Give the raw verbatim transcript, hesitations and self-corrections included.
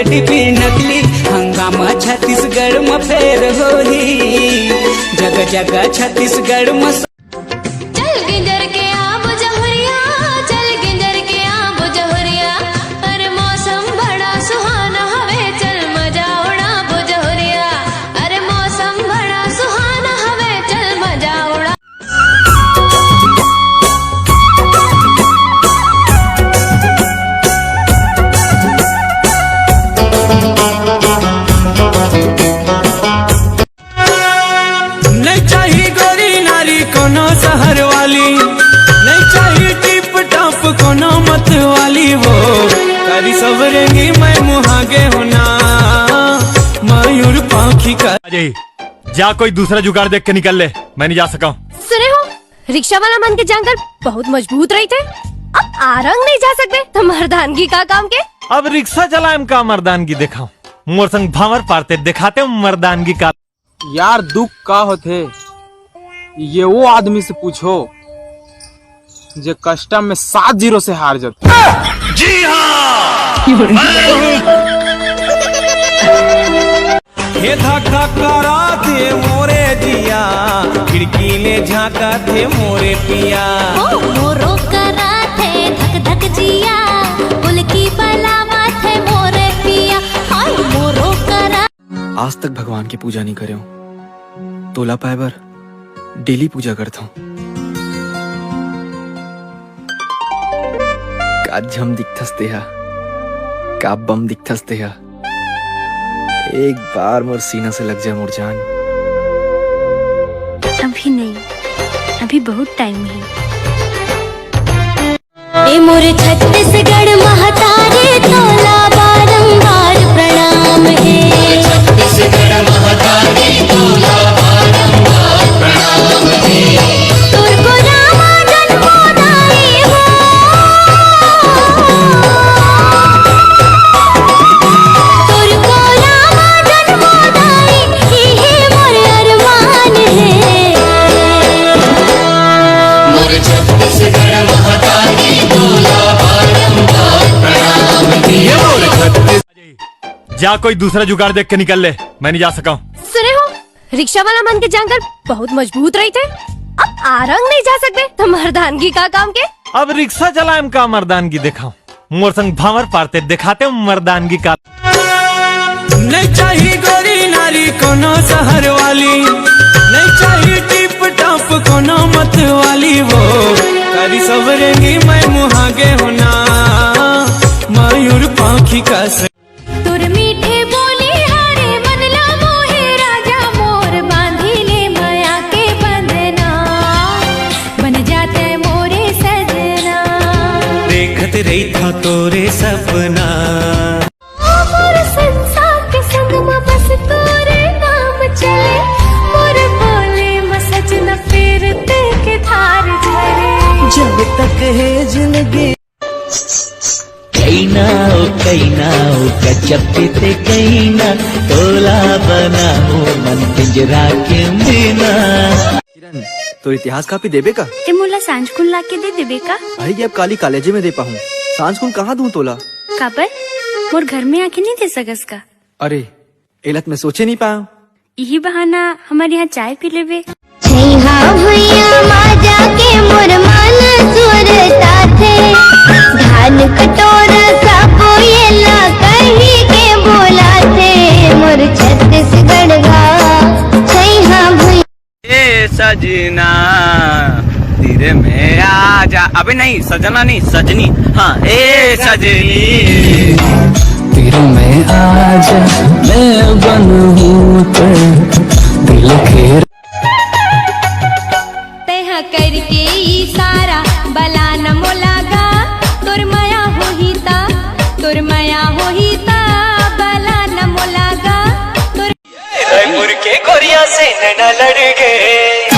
फिर नकली हंगामा छत्तीसगढ़ म फेर होही, जगह जगह छत्तीसगढ़ म। चल गिंजर के आबो जहुरिया, चल गिंजर के आबो जहुरिया। अरे मौसम बड़ा सुहाना हवे, चल मजा उड़ाबो जहुरिया। अरे मौसम बड़ा सुहाना हवे, चल मजा उड़ा। नहीं चाही गोरी नारी कोनो शहर वाली, नहीं चाही टिप टॉप कोनो मत वाली, वो करी सब रेंगी मैं मुहागे होना मयूर पाखी का। अजय, जा कोई दूसरा जुगाड़ देख के निकल ले, मैं नहीं जा सका हूँ। सुने हो, रिक्शा वाला मन के जांगर बहुत मजबूत रहिथे। अब आरंग नहीं जा सकबे, त मर्दानगी का काम के? अब रिक्शा चलाए म का मर्दानगी देखाऊं? मोर संग भांवर पारते देखाते मर्दानगी का। यार, दुख का होथे, ये वो आदमी से पूछो जे कस्टम में सात जीरो से हार जाथे। जी हाँ, मैं हूँ। हे धक धक कराथे मोरे जिया, खिड़की ले झांकाथे मोरे पिया। ओ मोरो कराथे धक धक जिया, पुलकी बलावथे मोरे पिया। हाय मोरो करा। आज तक भगवान के पूजा नहीं करे हूँ, तोला पाए बर डेली पूजा करता हूँ। का झम दिखथस तेहा, का बम दिखथस तेहा। एक बार मोर सीना से लग जा मोर जान। अभी नहीं, अभी बहुत टाइम है। ए मोर छत्तीसगढ़ महतारी, तोला बारंबार प्रणाम हे। छत्तीसगढ़ महतारी, तोला बारंबार प्रणाम हे। तोर को रामा जन्मोदाई हो। तोर को रामा जन्मोदाई, इहे मोर अरमान हे। मोर छत्तीसगढ़ महतारी, तोला बारंबार प्रणाम हे। मोर छत्तीस- जा कोई दूसरा जुगाड़ देख के निकल ले, मैं नहीं जा सका हूँ। सुने हो, रिक्शा वाला मन के जांगर बहुत मजबूत रहिथे। अब आरंग नहीं जा सकबे, त मर्दानगी का काम के? अब रिक्शा चलाए म का मर्दानगी देखाऊं? मोर संग भांवर पारते देखाते मर्दानगी का। नहीं चाही गोरी नारी कोनो शहर वाली, नहीं चाही टिप टॉप कोनो मत वाली, वो करी सब रेंगी मैं मुहागे होना मयूर पाखी कस। तोर मीठे बोली हरे मन ला मोहे राजा मोर, बांधी ले मया के बंधना, बन जाते मोरे सजना। देखत रहिथा तोरे सपना। मोर संसार के संग म बस तोरे नाम चले, मोर बोले म सजना फेर ते के धार झरे। जब तक हे जिंदगी। कैना ओ कैना ओ गजब के ते कैना, तोला बनाहूं मन पिंजरा के मैना। किरण, तोर इतिहास कापी देबे का? ते मोला सांझ कुन ला के दे देबे का? अरे, ये अब काली कॉलेजे में दे पाहूं, सांझ कुन कहाँ दूं तोला? काबर? मोर घर में आके नहीं दे सकस का? अरे, एला त मैं सोचे नहीं पाया। इही बहाना हमर यहाँ चाय पी लेबे। छैहा भुइयां मा जाके मोर मन सुरताथे, धान कटोरा सबो येला कही के बोलाथे, मोर छत्तीसगढ़ गा। छैहा भुइयां ए सजना, तीर में आ जा। अबे नहीं, सजना नहीं, सजनी। हाँ, ए सजनी। तीर में आ जा, मैं बनूं तेरे दिल के। तेहा करके इशारा, बला न मोला गा। तोर मया होही ता, तोर मया होही ता, बला न मोला गा। तोर रायपुर के गोरिया से नैना लड़ गए।